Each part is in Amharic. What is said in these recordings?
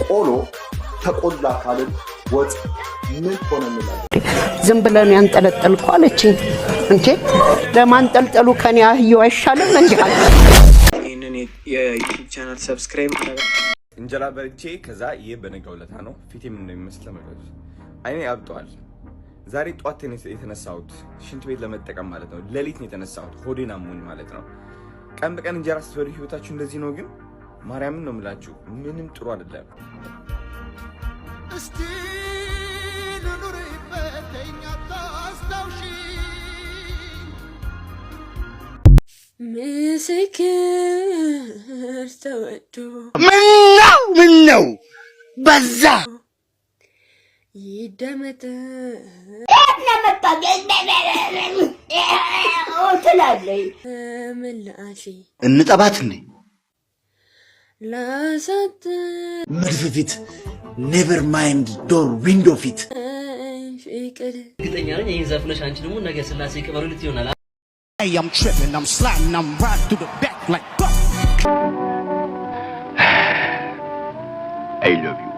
ቆሎ ተቆላ ካልን ወጥ ምን ሆነ እንላለን? ዝም ብለን ያንጠለጠልኩ አለችኝ። እንዴ ለማንጠልጠሉ ከኔ አህየው አይሻልም? እንዲህ አለ። ይህንን የዩቲዩብ channel subscribe ማድረግ እንጀራ በልቼ ከዛ ይህ በነጋው ለታ ነው ፊቴ ምን እንደሚመስል ተመልከቱት። አይኔ አብጠዋል። ዛሬ ጧት የተነሳሁት ሽንት ቤት ለመጠቀም ማለት ነው። ሌሊት ነው የተነሳሁት፣ ሆዴን አሞኝ ማለት ነው። ቀን በቀን እንጀራ ስትበሉ ህይወታችሁ እንደዚህ ነው። ግን ማርያምን ነው የምላችሁ፣ ምንም ጥሩ አይደለም። እስቲ ልኑርበት ተይኝ አታስታውሺኝ። ምስክር ተወዶ ምነው ምነው በዛ ይደመጥ ትላለች። ምላሽ እንጠባት እንዴ ላሳት መድፍ ፊት never mind door window ፊት ፍቅር እርግጠኛ ነኝ ይህን ዘፍነሽ አንቺ ደግሞ ነገ ስላሴ ቅበሩልት ይሆናል። Hey, I'm tripping, I'm sliding, I'm riding through the back like fuck. I love you.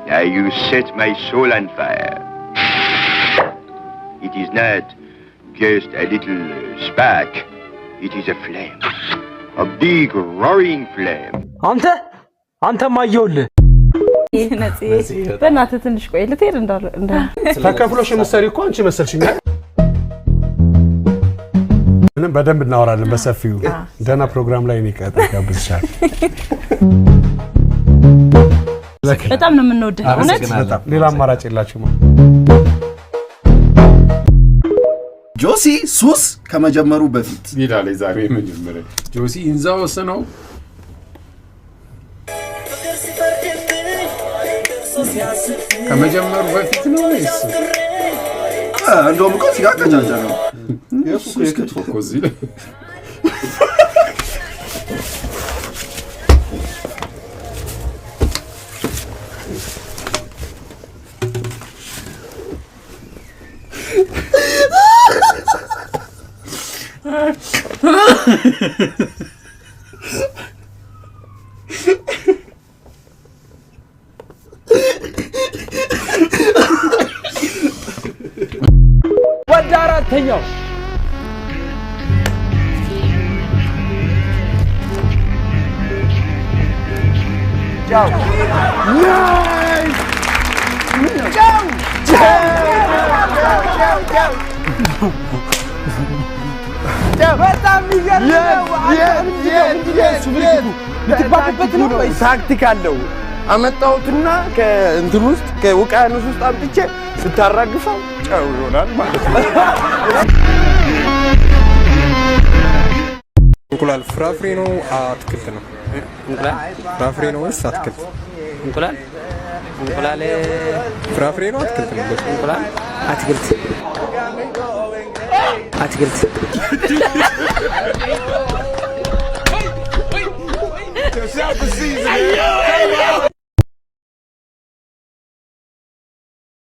Now you set my soul on fire. It is not just a little spark. It is a flame. A big roaring flame. አንተ አንተማ አየሁልህ። በእናትህ ትንሽ ቆይ ልትሄድ እንዳለ ተከፍሎሽ የምትሰሪ እኮ አንቺ መሰልሽኛል። ምንም በደንብ እናወራለን በሰፊው። ደህና ፕሮግራም ላይ እኔ ጋብዝሻለሁ። በጣም ነው የምንወድህ እውነት። በጣም ሌላ አማራጭ የላችሁም። ጆሲ ሱስ ከመጀመሩ በፊት ይላል የዛሬ የመጀመሪያ ጆሲ ኢንዛ ወሰነው። ከመጀመሩ በፊት ነው ወይስ? እንደውም እኮ እዚህ ጋር ቀጫጫ ነው። የእሱ እኮ የክትፎ እኮ እዚህ ላይ ወደ አራተኛው ጫው nice ጫው ጫው ጫው በጣም የሚገርም ነው። ልትባቡበት ነው ወይስ ታክቲክ አለው? አመጣሁትና ከእንትን ውስጥ ከውቅያኖስ ውስጥ አምጥቼ ስታራግፈው ጨው ይሆናል ማለት ነው። እንቁላል ፍራፍሬ ነው አትክልት ነው? እንቁላል ፍራፍሬ ነው ወይስ አትክልት? እንቁላል እንቁላል ፍራፍሬ ነው አትክልት ነው? እንቁላል አትክልት አትክልት።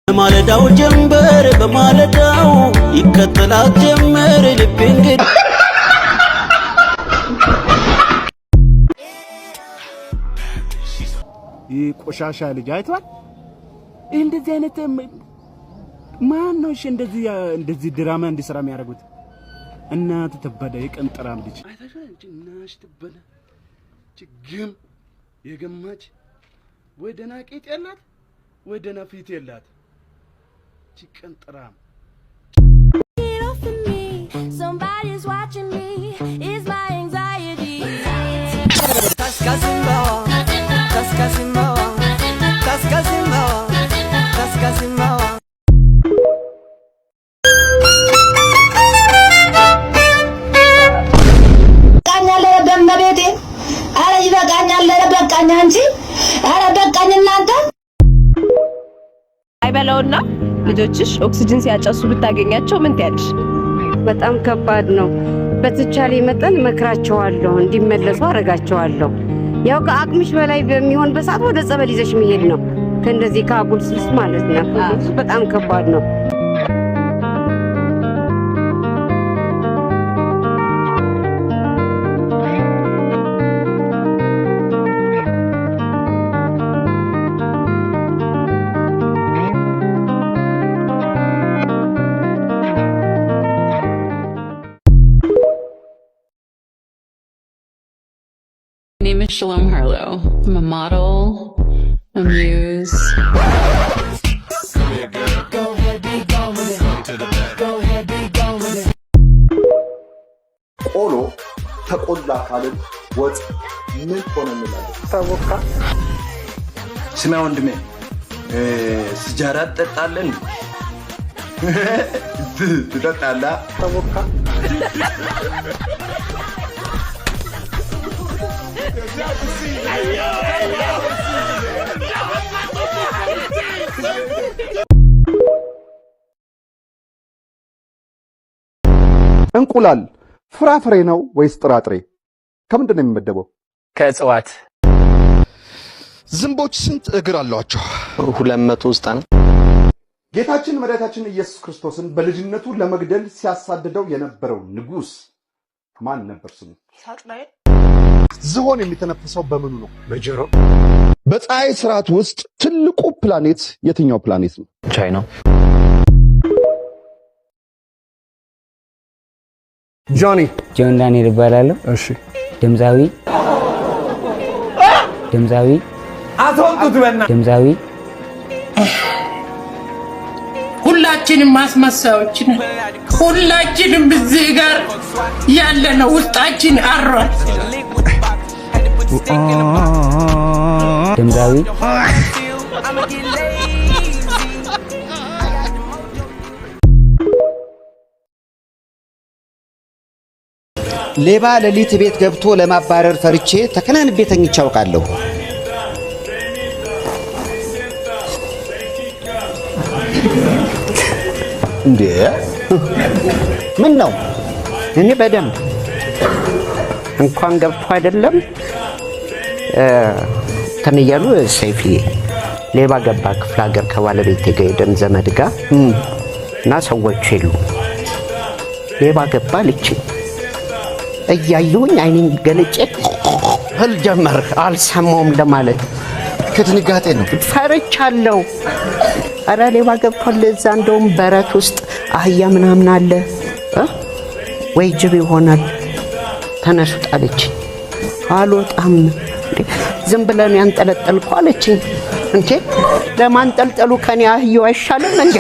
በማለዳው ጀንበር በማለዳው ይከተላት ጀመር ልቤ እንግዲህ ይህ ቆሻሻ ልጅ አይቷል። ይህ እንደዚህ አይነት ማን ነው? እሺ እንደዚህ እንደዚህ ድራማ እንዲሰራ የሚያደርጉት? እናቱ ትበዳ የቅንጥራም ልጅ አይታችኋል? እንጂ እናሽ ትበዳ ግም የገማች ወይ ደህና ቂጥ የላት ወይ ደህና ፊት የላት ቅንጥራም። Somebody's watching me. Is my anxiety. ይበቃኛል፣ ኧረ በእመቤቴ፣ ኧረ ይበቃኛል፣ ኧረ በቃኝ አንቺ፣ ኧረ በቃኝ እናንተ። አይበለውና ልጆችሽ ኦክሲጅን ሲያጨሱ ብታገኛቸው ምን ትያለሽ? በጣም ከባድ ነው። በተቻለ መጠን መክራቸዋለሁ፣ እንዲመለሱ አደርጋቸዋለሁ። ያው ከአቅምሽ በላይ በሚሆን በሰዓት ወደ ጸበል ይዘሽ መሄድ ነው። ከእንደዚህ ከአጉል ሱስ ማለት ነው። እሱ በጣም ከባድ ነው። Shalom Harlow. I'm a model, a muse. ቆሎ ተቆላ ካልን ወጥ ምን ሆነ እንላለን? ተቦካ። ስማ ወንድሜ፣ ሲጃራ ትጠጣለህ? ትጠጣለህ? ተቦካ። እንቁላል ፍራፍሬ ነው ወይስ ጥራጥሬ? ከምንድን ነው የሚመደበው? ከእጽዋት። ዝንቦች ስንት እግር አሏቸው? 290። ጌታችን መድኃኒታችን ኢየሱስ ክርስቶስን በልጅነቱ ለመግደል ሲያሳድደው የነበረው ንጉሥ ማን ነበር ስሙ? ሳጥናኤል። ዝሆን የሚተነፍሰው በምኑ ነው? በጆሮ። በፀሐይ ስርዓት ውስጥ ትልቁ ፕላኔት የትኛው ፕላኔት ነው? ቻይና። ጆኒ። ጆን ዳንኤል እባላለሁ። እሺ። ድምፃዊ፣ ድምፃዊ። አስወጡት በና ድምፃዊ። ሁላችንም ማስመሳዮች ነን። ሁላችንም እዚህ ጋር ያለ ነው ውስጣችን አሯል። ድምፃዊ። ሌባ ሌሊት ቤት ገብቶ ለማባረር ፈርቼ ተከናንቤ ተኝቼ አውቃለሁ። እንዴ፣ ምን ነው? እኔ በደንብ እንኳን ገብቶ አይደለም እንትን እያሉ ሰይፍዬ፣ ሌባ ገባ ክፍለ ሀገር ከባለቤቴ ጋር ሄደን ዘመድ ጋር እና ሰዎቹ የሉ፣ ሌባ ገባ አለችኝ። እያየሁኝ አይኔን ገልጬ ህል ጀመር አልሰማውም ለማለት። ከድንጋጤ ነው። ፈርቻለሁ። ኧረ ሌባ ገብቷል። እዛ እንደውም በረት ውስጥ አህያ ምናምን አለ እ ወይ ጅብ ይሆናል። ተነሱ ጣለችኝ። አልወጣም። እንዴ፣ ዝም ብለን ያንጠለጠልኩ አለችኝ። እንዴ፣ ለማንጠልጠሉ ከኔ አህያው አይሻልም እንዴ?